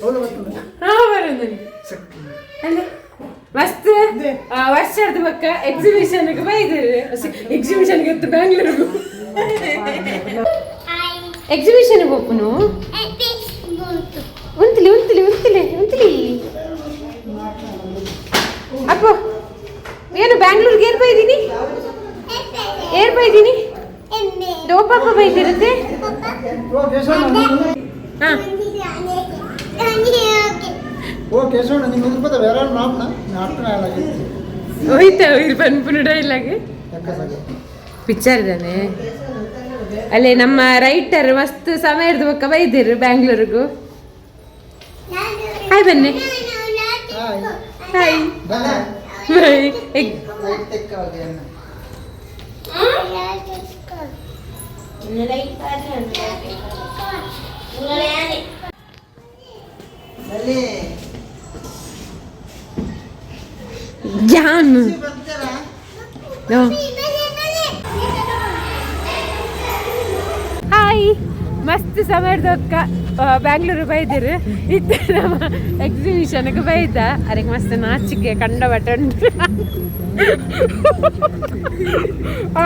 ಹಾ ಬರೋದು ಅಲ್ಲ ಮಸ್ತ್ ವರ್ಷದ ಬಕ್ಕ ಎಕ್ಸಿಬಿಷನ್ಗೆ ಬೈದಿರಿ. ಎಕ್ಸಿಬಿಷನ್ಗೆ ಇತ್ತು ಬ್ಯಾಂಗ್ಳೂರ್ಗು ಎಕ್ಸಿಬಿಷನ್ಗೆ ಹೋಗ್ನು. ಉಂತಲಿ ಉಂತಲಿ ಉಂತಲಿ ಉಂತಲಿ ಅಪ್ಪ. ಏನು ಬ್ಯಾಂಗ್ಳೂರ್ಗೆ ಏರ್ ಬೈದೀನಿ, ಏರ್ ಬೈದೀನಿ, ದೋಪಾಪ ಬೈದಿರುತ್ತೆ. ಹಾ. ಓ ಕೇಶವಣ್ಣ, ನಿಮ್ಮ ಇರ್ಬೋದ ಬೇರೆ ನಾಟ್ನ ನಾಟ್ನ. ಹೋಯ್ತಾ ಇರ್ ಪನ್ಪುನ ಡೈಲಾಗ್. ಪಿಕ್ಚರ್ ಇದ್ದಾನೆ ಅಲ್ಲೇ. ನಮ್ಮ ರೈಟರ್ ಮಸ್ತ್ ಸಮಯ ಹಿಡ್ದು ಬಕ್ಕ ಬೈದಿರು ಬ್ಯಾಂಗ್ಳೂರ್ಗು. ಹಾಯ್ ಬನ್ನಿ. Hi, bye. ಜಾನ್. ಹಾಯ್. ಮಸ್ತ್ ಸಮಯದಕ್ಕ ಬ್ಯಾಂಗ್ಳೂರು ಬೈದಿರು. ಇತ್ತ ನಮ್ಮ ಎಕ್ಸಿಬಿಷನ್ಗೆ ಬೈದ. ಅದಕ್ಕೆ ಮಸ್ತ್ ನಾಚಿಕೆ ಕಂಡ ಬಟನ್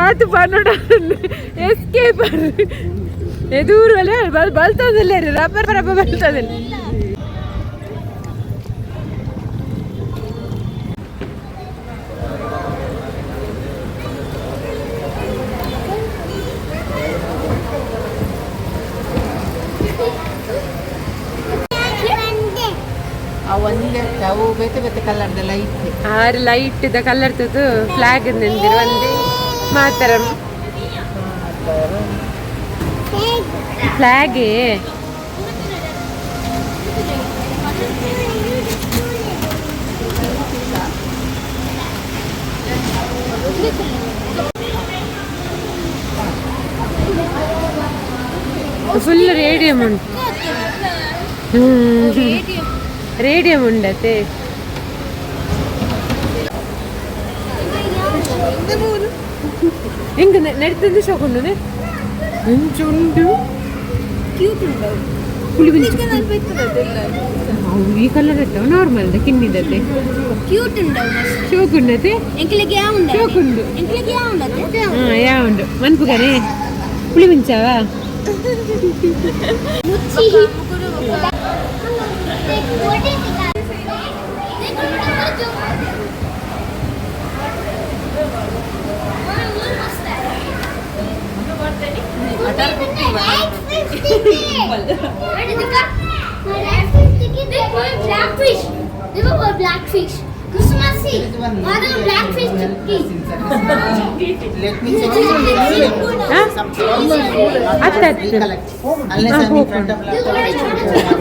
ಆತು ಬನ್ನಡ ಎಸ್ಕೇಪ್. ಎದೂರು ಅಲ್ಲ ಬಲ್ ಬಲ್ತದಿಲ್ಲ, ರಬ್ಬರ್ ರಬ್ಬ ಬಲ್ತದಿಲ್ಲ. ಅವು ಒಂದೇ, ಅವು ಬೇತೆ ಬೇತೆ ಕಲರ್ದೆಲ್ಲ ಇತ್ತು. ಆರು ಲೈಟ್ the colour ತುದು ಫ್ಲಾಗ್ ನಿಂದಿರು. ಒಂದೇ ಮಾತರಂ ಫ್ಲಾಗ್. ಫುಲ್ ರೇಡಿಯಂ ಉಂಟು, ರೇಡಿಯಂ ಉಂಡತೆ. ಎಂಗ್ ನಡೀತದೆ? ಶೋಕುಂಡು ಉಂಟು. ಕ್ಯೂಟ್ ಉಂಟು. ಪುಳಿ. ಈ ಕಲರ್ ಇತ್ತವ ನಾರ್ಮಲ್ ಕಿನ್ನಿದತೆ. ಕ್ಯೂಟ್ ಉಂಟು. ಶೋಕುಂಡತೆ. ಎಂಕ್ಲೆಗ್ ಯಾವ ಉಂಡು? ಶೋಕುಂಡು. ಎಂಕ್ಲೆಗ್ ಯಾವ ಉಂಡತೆ? ಹಾ, ಯಾವ ಉಂಡು ಮನ್ಪುಗನೆ ಪುಳಿ ಮುಂಚಾವ. ಮುಚ್ಚಿ. Black fish. Black fish. Christmas. Black fish. Let me check. ಹಾ? ಅತ್ತ ಅತ್ತ. Unless I'm in front of laptop.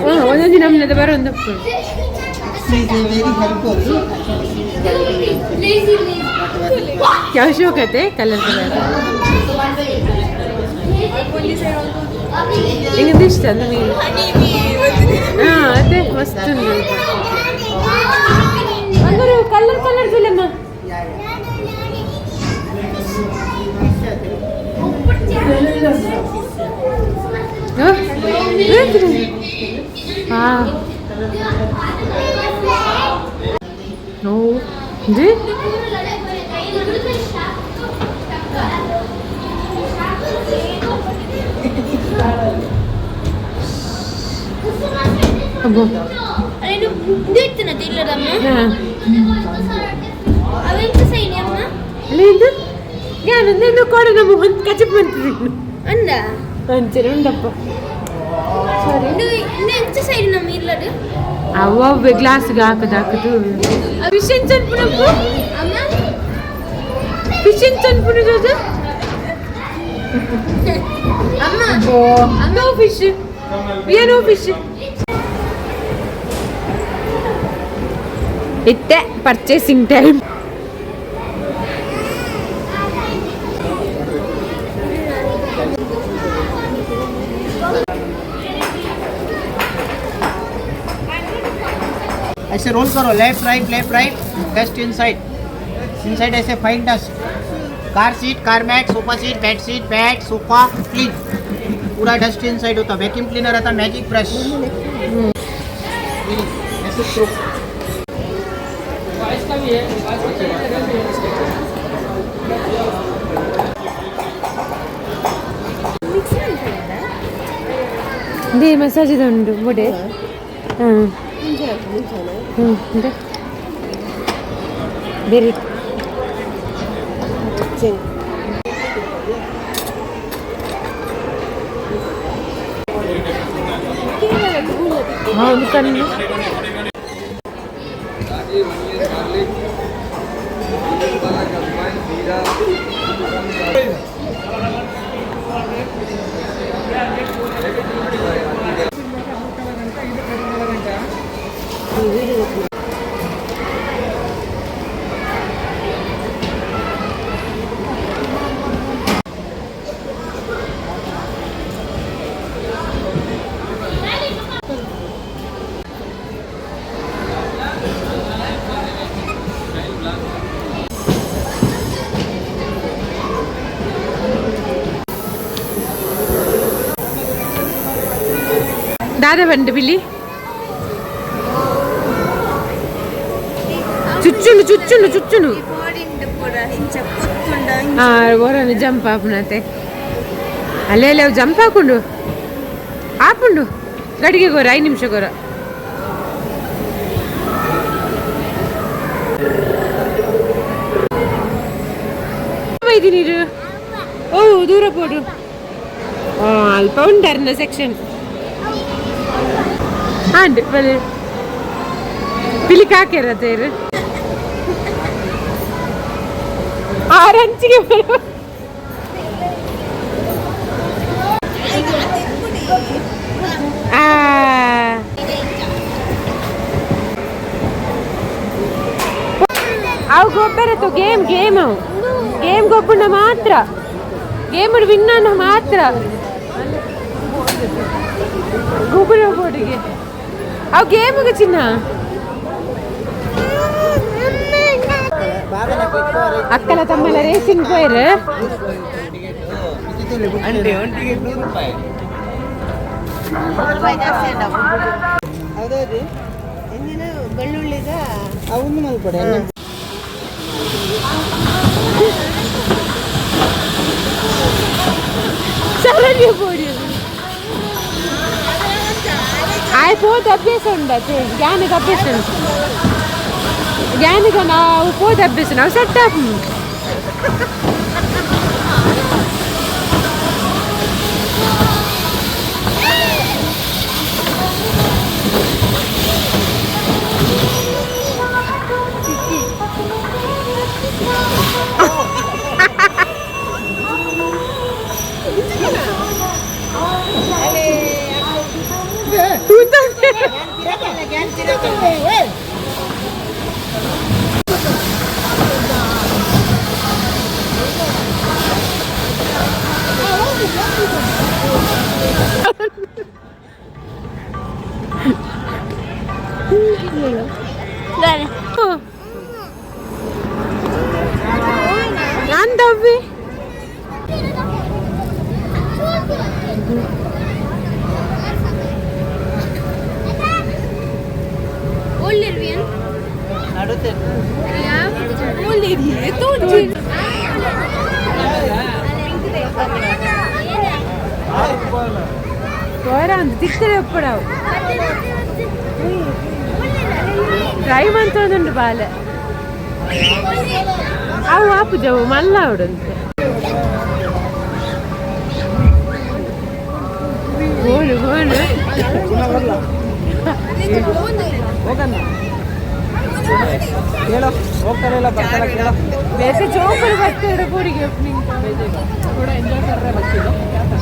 ಹಾ, ಒಂದೊಂದು ನಮ್ಮದ ಬರೋದು. She is very helpful. Lazy, lazy. ಯಾವ ಶೋಕತೆ ಕಲರ್ ಕಲರ್ ಹೆಂಗಂದ್ರೆ ಇಷ್ಟ ನಮಗೆ. ಹಾ, ಅದೇ ಮಸ್ತ್ ಉಂಟು. ಅಂದ್ರೆ ಕಲರ್ ಕಲರ್ ಇಲ್ಲಮ್ಮ. ಹಾ, ಓ ಇದು. ಅಬ್ಬೋ. ಹಾ. ಅಲ್ಲಿ ಇದು ಯಾನಂದ್ರೆ ಕೋಡ ನಮ್ಮ ಒಂದು ಕಚಪ್ ಬಂತಿದೆ. ಅಂದ. ಅಂಚನೆ ಉಂಡಪ್ಪ. ಎಂಚ ಸೈಡ್ ನಮ್ಮ ಇಲ್ಲಡು? ಅವ ಗ್ಲಾಸ್ಗೆ ಹಾಕುದು ಹಾಕುದು. ಫಿಶ್ ಎಂಚ ಅನ್ಪುನಪ್ಪು? ಅಮ್ಮ. ಫಿಶ್ ಎಂಚ ಅನ್ಪುನು ಜೋಜ? ಅಮ್ಮ. No fish, we no fish. ಇತ್ತೆ ಪರ್ಚೇಸಿಂಗ್ ಟೈಮ್. ऐसे रोल करो, left right, left right, dust inside, inside. ऐसे fine dust, car seat, car mat, sofa seat, bed seat, bed, sofa clean. पूरा डस्ट इनसाइड होता. Vacuum cleaner आता, magic brush. They massage ಉಂಟು ಬೊಡೆ. ಹಾಂ ಹ್ಞೂ, ಬೇರೆ. ಹೌದು ಕಣ್ಣು. ದಾದ ಬಂಡು ಬಿಲ್ಲಿ ಚುಚ್ಚುನು ಚುಚ್ಚುನು ಚುಚ್ಚುನು. ಓರನು ಜಂಪ್ ಆಪುನತೆ. ಅಲ್ಲೇ ಅಲ್ಲೇ ಅವು ಜಂಪ್ ಹಾಕೊಂಡು ಆಪುಂಡು. ಗಡಿಗೆ ಗೋರ 5 ನಿಮಿಷ ಗೋರ. ನೀರು ಓ ದೂರ ಪೋಡು. ಅಲ್ಪ ಉಂಡರ್ನ ಸೆಕ್ಷನ್ ಆಂಡ್ ಬಲೆ ಪಿಲಿ ಕಾಕೇರ ತೇರು ಆರಂಚಿಗೆ ಬರುವ. ಅವು ಗೊಬ್ಬರತ್ತು ಗೇಮ್ ಗೇಮ್ ಅವು ಗೇಮ್ ಗೊಬ್ಬುನ ಮಾತ್ರ ಗೇಮ್ ವಿನ್ ಅನ್ನ ಮಾತ್ರ ಗೊಬ್ಬರ ಬೋರ್ಡಿಗೆ ಅವು ಗೇಮ್ಗೆ ಚಿನ್ನ. ಅಕ್ಕಲ ತಮ್ಮಲ ರೇಸಿಂಗ್ ಪೋಯರ್. ಆಯ್ ಪೋತ ಅಭ್ಯಾಸ ಉಂಡತೆ ಜ್ಞಾನಕ್ಕೆ ಅಭ್ಯಾಸ ಉಂಟು. ಜ್ಞಾನಕ್ಕೆ ನಾವು ಪೋತ ಅಭ್ಯಾಸ ನಾವು ಸೆಟ್ ಆಪ್. ನಂದವ್ವಿ ತಿಕ್ಕರೆ ಒಪ್ಪಡವು ಡ್ರೈವ್ ಅಂತ ಉಂಟು ಬಾಲೆ. ಅವು ಆಪುಜವು ಮಲ್ಲ ಅವಡಂತೆ. ಬೋನು ಬೋನು वैसे जो पर बच्चे पूरी ओपनिंग थोड़ा एंजॉय कर रहे हैं बच्चे लोग, क्या कर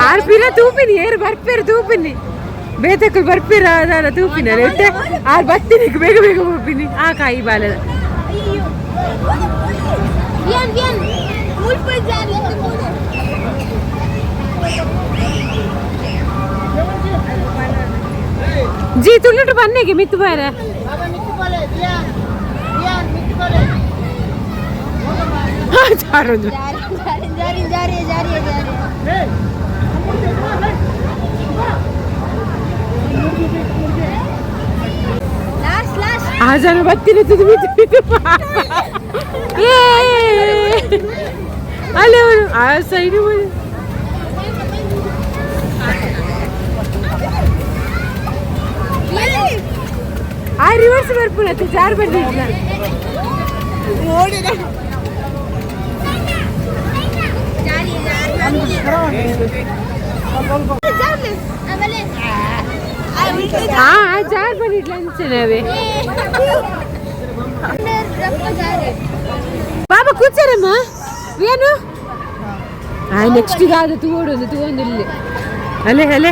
ಆರ್ ಪಿರ ತೂಪಿನಿ ಏರ್ ಬರ್ಪೇರು ತೂಪಿನಿ ಬೇತಕ್ಕಲು ಬರ್ಪೇರ ಅದಾರ ತೂಪಿನ ಎತ್ತೆ ಆರ್ ಬತ್ತಿನಿ ಬೇಗ ಬೇಗ ಹೋಗ್ಬಿನಿ ಆ ಕಾಯಿ ಬಾಲದ. ಜಿ ತುಳುಟು ಬನ್ನೆಗೆ ಮಿತ್ತು ಬಾರ. ಜಾರೊಂದು. ಜಾರಿ ಜಾರಿ ಜಾರಿ ಜಾರಿ. Last last. ಆ ಜನ ಬತ್ತಿನ ತುದು ಮಿತ್ತು ಮಿತ್ತು ಪಾಪ. ಏ ಅಲ್ಲೇ ಅವನು ಆ ಸೈಡ್. ಆ ರಿವರ್ಸ್ ಬರ್ಪುಣತ್ತೆ, ಜಾರ್ ಬಂದಿಲ್ಲ. ಜಾರಿ ಜಾರಿ. ಆಮೇಲೆ ಆ ಆ ಜಾರ್ ಬಂದಿಡ್ಲ ಅಂಚನವೇ. ಬಾಬಾ ಕೂಚಾರಮ್ಮ ಏನು? ಆ ನೆಕ್ಸ್ಟ್ ಗಾದ ತೂವೊಡು ಒಂದು ತೂವೊಂದು ಇಲ್ಲಿ. ಅಲೆ ಅಲೆ.